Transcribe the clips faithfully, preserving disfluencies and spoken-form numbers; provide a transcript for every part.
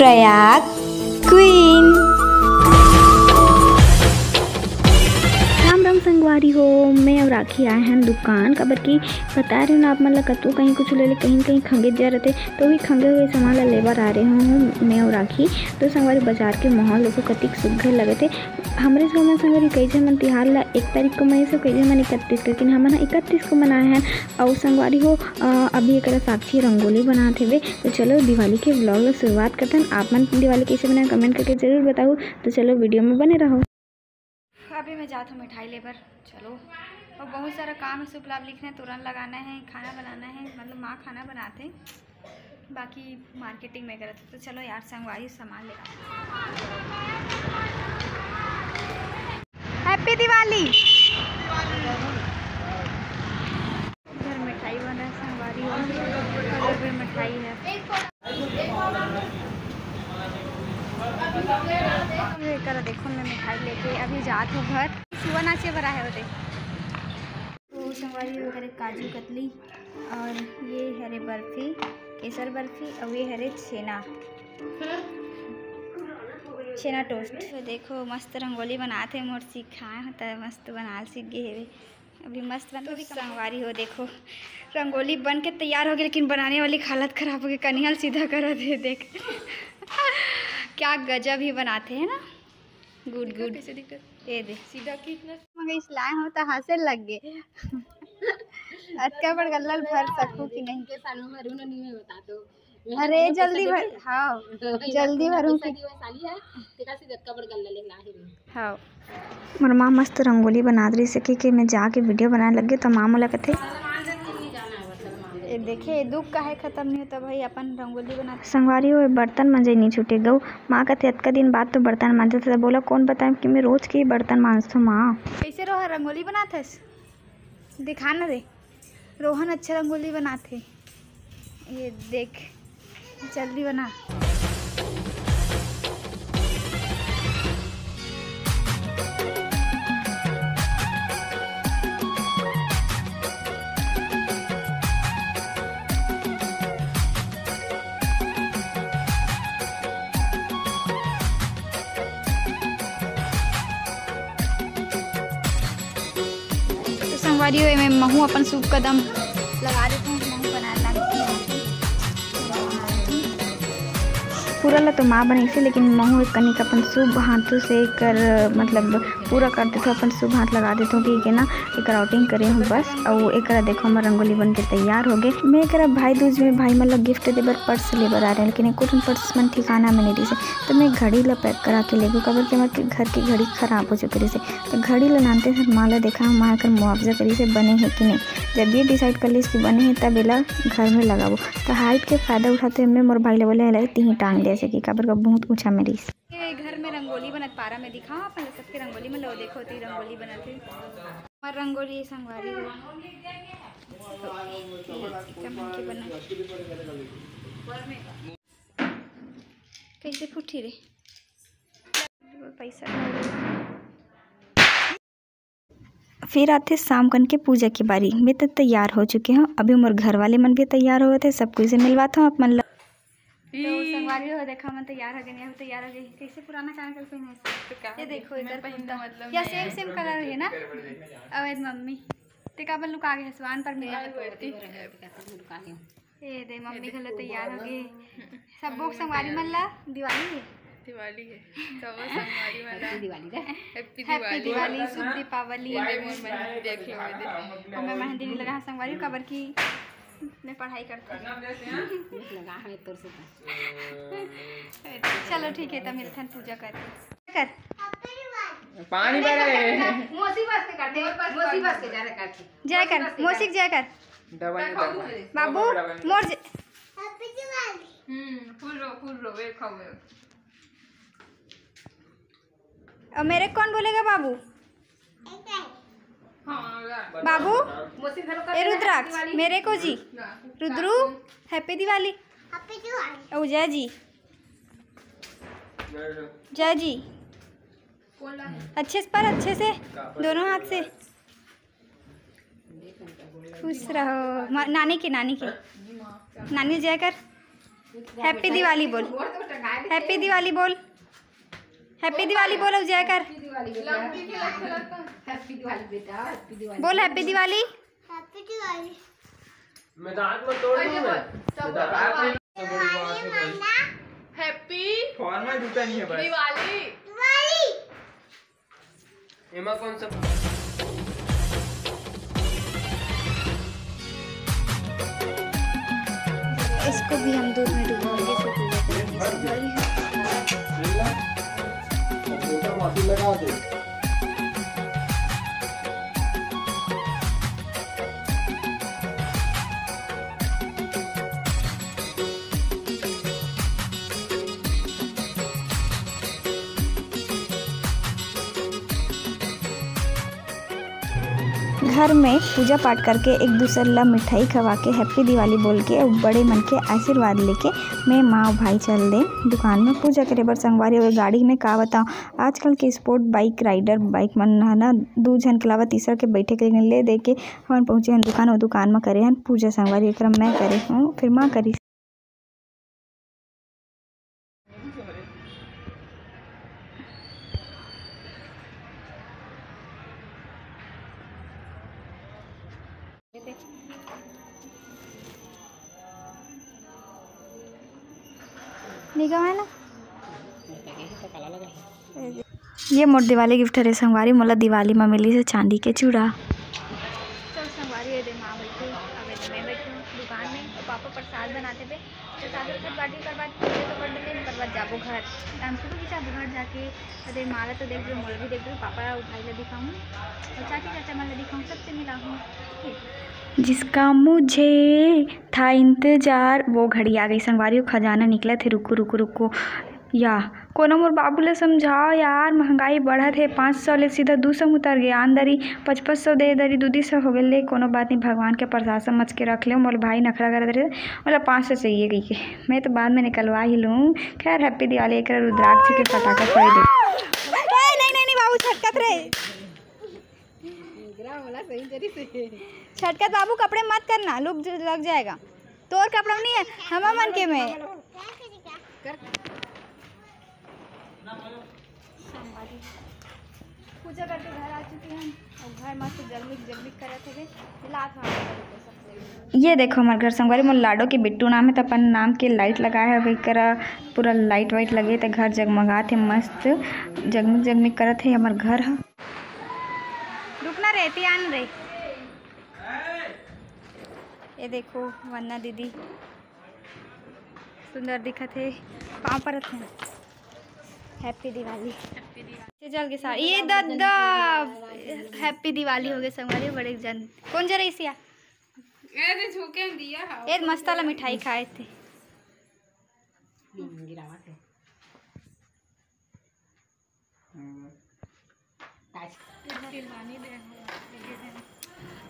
Prayag queen. Ram Ram संगवारी हो, मैं अउ राखी आए हन दुकान, काबर कि बता रहे हो ना आप मन ला, कतको कहीं कुछ ले ले, कहीं न कहीं खंगे जा रहते, तो वही खंगे हुए सामान ला लेबर आ रहे हूँ मैं अउ राखी। तो संगवारी, बाजार के माहौल देखो, कतिक सुग्घर लगत हे। हमरे घर में संगवारी कई झन मन तिहार ला एक तारीख को मनाइस, कई झन मन इकतीस को, लेकिन हमन ह इकतीस को मनाए हन। अउ संगवारी हो, अ, अभी एकरा साक्षी रंगोली बनात हेबे। तो चलो दिवाली के vlog ला शुरुआत करथन। आप मन दिवाली कैसे बनाए, comment करके जरूर बताओ। तो चलो video में बने रहो। अभी मैं जात हूँ मिठाई लेबर। चलो, और बहुत सारा काम है, शुभ लाभ लिखना है, तोरण लगाना है, खाना बनाना है, मतलब माँ खाना बनाते हैं, बाकी marketing में करत। तो चलो यार, संगवारी सामान लेगा। Happy दिवाली। इधर मिठाई बन रहा है संगवारी, और इधर भी मिठाई है। ये करा देखो, मैं मिठाई लेके अभी जात हूँ घर। सुबह नाचे बर आए होते। तो संगवारी वगैरह काजू कतली, और ये हरे बर्फी, केसर बर्फी, और ये हरे छेना, छेना toast। तो देखो मस्त रंगोली बनात हे, मोर सिखाए हो त मस्त बनाल सीख गए हेवे। अभी मस्त बन, तो संगवारी हो देखो, रंगोली बन के तैयार हो गई, लेकिन बनाने वाली की हालत खराब हो गई, कनिहल सीधा करत हे देख। क्या गजब ही बनाते हैं ना। Good, good। कैसे दिखता है? ये दे। सीधा की इतना मंगईस लाए हो तो हंसे लग गए। अतका बड़ गल्ला भर सकू कि नहीं? के साल में भरू ना, नहीं मैं बता दो। अरे, जल्दी भर, हाँ, जल्दी भरू कि। हाँ। मोर माँ मस्त रंगोली बनात रहिस, कि, कि मैं जाके video बनाए लग गे, तो माँ मोला कथे, "ए देखे, दुख काहे खत्म नहीं होता भाई, अपन रंगोली बनाते।" संगवारी हो, बर्तन मंजई नहीं छूटे गऊ। माँ कथे, "अतका दिन बाद तो बर्तन मांजत हस।" बोला, "कौन बताए कि मैं रोज के ही बर्तन मांजथो माँ।" कैसे रोहा रंगोली बनात हस? दिखा ना रे, रोहन अच्छा रंगोली बनाथे। ये देख, जल्दी बना। तो संगवारी हो, एमे महू अपन शुभ कदम लगा देथों, महू बनाए लागथों। पूरा ला तो माँ बनाइसे, लेकिन महू एक कनिक अपन शुभ हाथों से एकर, मतलब, पूरा कर देथों, अपन शुभ हाथ लगा देथों कि के ना एकर outing करे हूँ बस। अउ एकरा देखो, हमर रंगोली बन के तैयार हो गे। मैं एकरा भाई दूज में भाई मन ला gift दे बर purse ले बर आ रहे, लेकिन एको ठन purse मन ठिकाना में नहीं रहिसे, तो मैं घड़ी ला pack करा के ले गो, काबर कि हमर के घर के घड़ी खराब हो चुके रहिसे। तो घड़ी ला नानते सर माँ ला देखा, माँ एकर मुआवजा करिसे बने हे कि नहीं। जब ये decide कर लिस कि बने हे, तब एला घर में लगाबो। तो height के फायदा उठाते हुए मैं मोर भाई ला बोले, "एला तिही टांग दे," ऐसे कि काबर का बहुत ऊंचा में रहिस। ये घर में रंगोली बनत, पारा में दिखा अपन सबके रंगोली में, लो देखो ती रंगोली बनत हे। और रंगोली संगवारी हो। ये, ये कमन के बना। कैसे फूटी रे? पैसा। फिर आथे शाम कन के पूजा के बारी। मैं तो तैयार हो चुके हूँ, अभी मोर घर वाले मन भी तैयार होवत हे, सब कोई से मिलवात हूँ आप मन ला। तो संगवारी हो, देखा मन तैयार हो गए, नहीं तैयार हो गए, कैसे पुराना कान कर पहने। तो का ये देखो, मैं इधर पहनना कुर्ता। मतलब या नहीं same, है। Same colour है ना। अवैध मम्मी, ते काबर लुका गए हसवान पर मिला तो। ये दे, मम्मी घलो तैयार हो गए। सब बोक संगवारी मन ला दिवाली है। दिवाली है। सब संगवारी मन ला Happy दिवाली रे। Happy Happy Diwali. दिवाली, शुभ दीपावली। ये दे मोर मेहंदी देख लो, ये दे। और मैं मेहंदी नहीं लगा संगवारी, काबर की मैं पढ़ाई करती हूँ। लगा है तोर से तो। चलो ठीक है, तब मिलथन पूजा कर। कर। पानी भरे। मौसी बस के करते, मौसी बस के जा रहे करते। जय कर, मौसी के जय कर। Double, double. बाबू, मोर जे- हम्म, फूल रो, फूल रो, वे खाओ, वे। और मेरे को कौन बोलेगा बाबू? हाँ, बाबू, मौसी घर का ए रुद्राक्ष, मेरे को जी। ना। रुद्रू, Happy दिवाली। Happy दिवाली। ओ जय जी। जय जी। अच्छे से पर, अच्छे से, दोनों हाथ से। खुश रहो। म-, नानी के, नानी के। नानी जय कर। Happy Diwali बोल, Happy Diwali बोल, Happy Diwali बोल, अब जय कर। Happy Diwali बेटा, Happy Diwali बोल, Happy Diwali। Happy Diwali। मैं दांत में तोड़ दूं मैं। Happy। Formal जूता नहीं है बस। दिवाली। एमा कौन सा? इसको भी हम दूध में डुबोएंगे, फिर पूजा करेंगे। लगा दे। घर में पूजा पाठ करके, एक दूसर ला मिठाई खवा के, Happy Diwali बोल के अउ बड़े मन के आशीर्वाद लेके मैं माँ अउ भाई चल दे दुकान में पूजा करे बर। संगवारी हो गाड़ी में का बताओ, आजकल के sport bike rider bike मन ह ना दू झन के अलावा तीसरा के बैठे के ले दे के हमन पहुँचे हन दुकान। वो दुकान में करे हन पूजा संगवारी, एकरा मैं करे हूँ, फिर माँ करी। निगम है ना? ये मोर दिवाली gift हरे संगवारी, मोला दिवाली म मिलिस हे चांदी के चूड़ा। चल संगवारी, ये दे माँ बैठे, अब ये दे मैं बैठे हूँ दुकान में, तो पापा प्रसाद बनाते पे, प्रसाद उरसाद बाटी, ओकर बाद पूजा तो कर देते, ओकर बाद जाबो घर। हम सुबह की जाबो घर जाके, अरे माँ ला तो देख लो, मोला भी देख लो, पापा अउ भाई ला दिखाऊँ, और चाची चाचा मन ला दिखाऊँ, सबसे मिलाऊँ। जिसका मुझे था इंतजार, वो घड़ी आ गई संगवारी, वो खजाना निकलत हे, रुको, रुको, रुको। या कोनो मोर बाबू ला समझाओ यार, महंगाई बढ़त हे, पाँच सौ ले सीधा दू सौ में उतर गे, आन दरी पचपन सौ दे दरी, दू दू सौ हो गे ले। कोनो बात नहीं, भगवान के प्रसाद समझ के रख ले। मोर भाई नखरा करत रहे, मोला पाँच सौ चाहिए कहिके, मैं तो बाद में निकलवा ही लूँ। खैर, Happy Diwali, एक रुद्राक्ष के पटाखा फोड़ दे। ए, नहीं, नहीं, नहीं बाबू, छटकत रहे। छटकत बाबू, कपड़े मत करना, लुक ज-, लग जाएगा। तोर कपड़ा नहीं है, हम मन के में। पूजा करके घर आ चुके हैं और घर मस्त जगमिग जगमिग करत हवे। लात हाथ ये देखो, हमारे घर संगवारी मोर लाडो के बिट्टू नाम है, तो अपन नाम के light लगाए हवे, एकरा पूरा light वाइट लगे, तो घर जगमगात है, मस्त जगमिग जगमिग करत है हमार घर ह। रुकना रे, तियान रे। ये देखो वन्ना दीदी सुंदर दिखत हे, पाँव परत हे। Happy Diwali। ये जल के साथ, ये दादा Happy Diwali हो गए संगवारी, बड़े जन कौन जरा इसिया? ए दे झोंके दिया हा। ए मस्ता ला मिठाई खाए थे।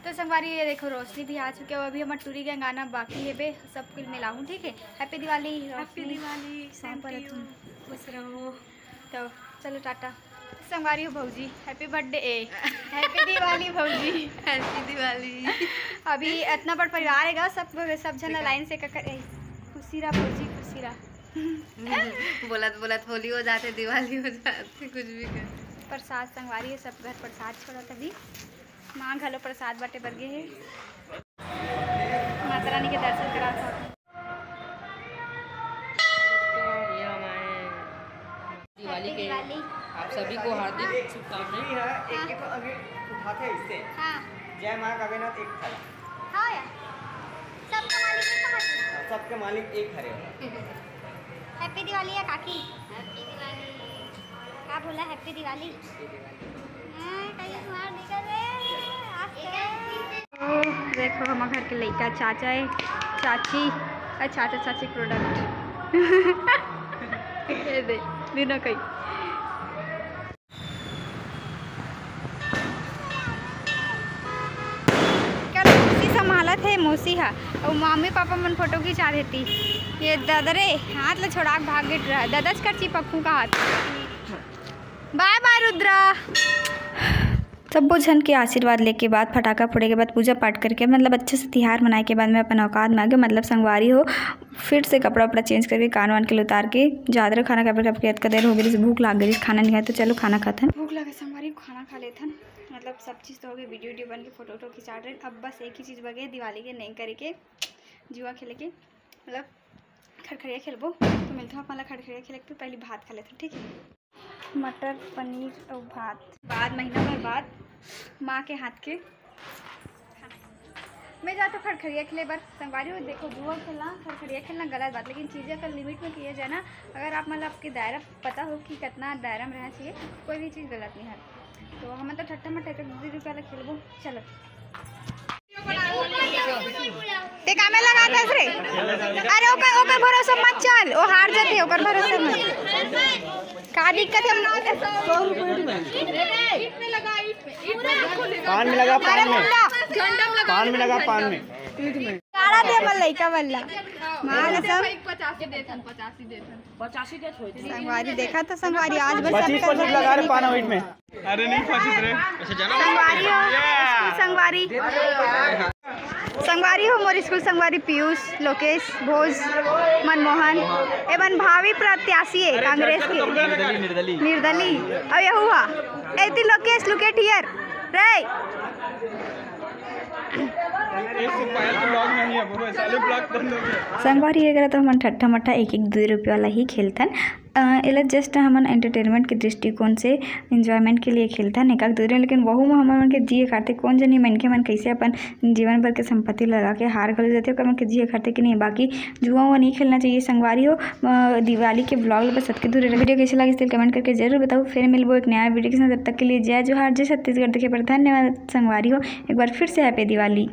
तो संगवारी, ये देखो, रोशनी भी आ चुके हो। अभी हमार टूरी गैंग आना बाकी है बे, सब कुल मिलाऊँ, ठीक है। Happy Diwali, Happy रोशनी। Diwali, same to you। खुश रहो। तो चलो, टाटा। संगवारी हो भौजी, Happy birthday, ए, Happy Diwali भौजी। Happy Diwali। अभी इतना बड़ परिवार है गा, सब, सब झन line से ककर, ए, खुशी रहा भौजी, खुशी रहा। बोलत बोलत होली हो जाथे, दिवाली हो जाथे, कुछ भी कर। प्रसाद संगवारी हे, सब घर प्रसाद छोड़त अभी। माँ घलो प्रसाद बांटे बर गे हे। माता रानी के दर्शन करात हव। दोस्तों, ये हमारे दिवाली के आप सभी को हार्दिक शुभकामनाएं। एक ही तो अभी उठाते हैं इससे। हाँ। जय माँ कावेनाथ एक था। हाँ यार, सबका मालिक एक कहाँ थे? हाँ, सबके मालिक एक हरे। Happy Diwali या काकी। Happy Diwali। का बोला, Happy Diwali? हाँ, कहीं मार निकल रहे हैं, आज तो। ओ, देखो, हमारे घर के लइका, चाचा है, चाची, अरे, चाचा, चाची product। ये दे, बिना कहीं। क्या मौसी संभालत हे, मौसी हा, अउ मम्मी पापा मन फोटो खिंचा देती। ये दादा रे, हाथ ला छोड़ा के भाग गिट रहा, दादा च कर चिपकू का हाथ। Bye bye Rudra. तब्बो झन के आशीर्वाद लेके बाद, फटाका फोड़े के बाद, पूजा पाठ करके, मतलब अच्छे से तिहार मनाए के बाद मैं अपन औकात में आ गए। मतलब संगवारी हो, फिर से कपड़ा उपड़ा चेंज करके, कान वान के उतार के, जात रहे खाना खाए बर, कब के अतका देर हो गई, भूख लाग गई, खाना नहीं खाए, तो चलो खाना खाथन। भूख लगे संगवारी, खाना खा लेथन। मतलब सब चीज़ तो हो गई, वीडियो वीडियो बन के, फोटो वोटो खिंचा रहे। अब बस एक ही चीज़ बगे, दिवाली के नेंग करे के, जुआ खेले के, मतलब खड़खड़िया खेलबो। तो मिलता हूँ आप मन ला खड़खड़िया खेले के, पहले भात खा लेथन, ठीक है। मटर पनीर अउ भात, बाद महीना भर बाद माँ के हाथ के। मैं जाता हूँ खड़खड़िया खेले बर। संगवारी हो, देखो, जुआ खेलना, खड़खड़िया खेलना गलत बात, लेकिन चीज़ें अगर लिमिट में किया जाए ना, अगर आप मतलब आपके दायरा पता हो कि कितना दायरा में रहना चाहिए, कोई भी चीज़ गलत नहीं है। तो हम तो ठट्ठा मट्ठा एक दो रुपया ला खेलबो। चलो। ते कामे लगाथस रे? अरे ओकर, ओकर भरोसा मत चल, वो हार जाते, ओकर भरोसा मत। का दिक्कत है? पान में लगा, पान में। पान में लगा, पान में। गाड़ा दे बल लइका बल्ला। मार कसम। पचासी देथन, पचासी देथन। पचासी के छोड़ दे। संगवारी देखा तो संगवारी आज बस पच्चीस पच्चीस लगा रे पाना वेट में। अरे नहीं पच्चीस रे। संगवारी हो, स्कूल संगवारी। संगवारी हो, मोर स्कूल संगवारी पीयूष, लोकेश, भोज, मनमोहन, एमन भावी प्रत्याशी है कांग्रेस के। निर्दली, निर्दली। निर्दली। अब ये हुआ। एती लोकेश, look at here। रे। एक से पायल के ब्लॉग नहीं है, वो साले ब्लॉग बंद हो गया। संगवारी, एकरा तो हमन ठट्ठा मट्ठा एक एक दो रुपया वाला ही खेलथन। अ, एला just हमन entertainment के दृष्टिकोण से enjoyment के लिए खेलथन, एकाक दो रुपया, लेकिन वहू में हमन मन के जिए खातिर कोन जनी मनखे मन कैसे अपन जीवन भर के संपत्ति लगा के हार घलो जाथे, ओकर मन के जिए खातिर कि नहीं। बाकी जुआ उआ नहीं खेलना चाहिए संगवारी हो। अ, दिवाली के ब्लॉग ल बस अतके दूर रख। वीडियो कैसे लगिस तेल कमेंट करके जरूर बताओ। फिर मिलबो एक नया वीडियो के साथ, तब तक के लिए जय जोहार, जय छत्तीसगढ़। देखे पर धन्यवाद संगवारी हो, एक बार फिर से हैप्पी दिवाली।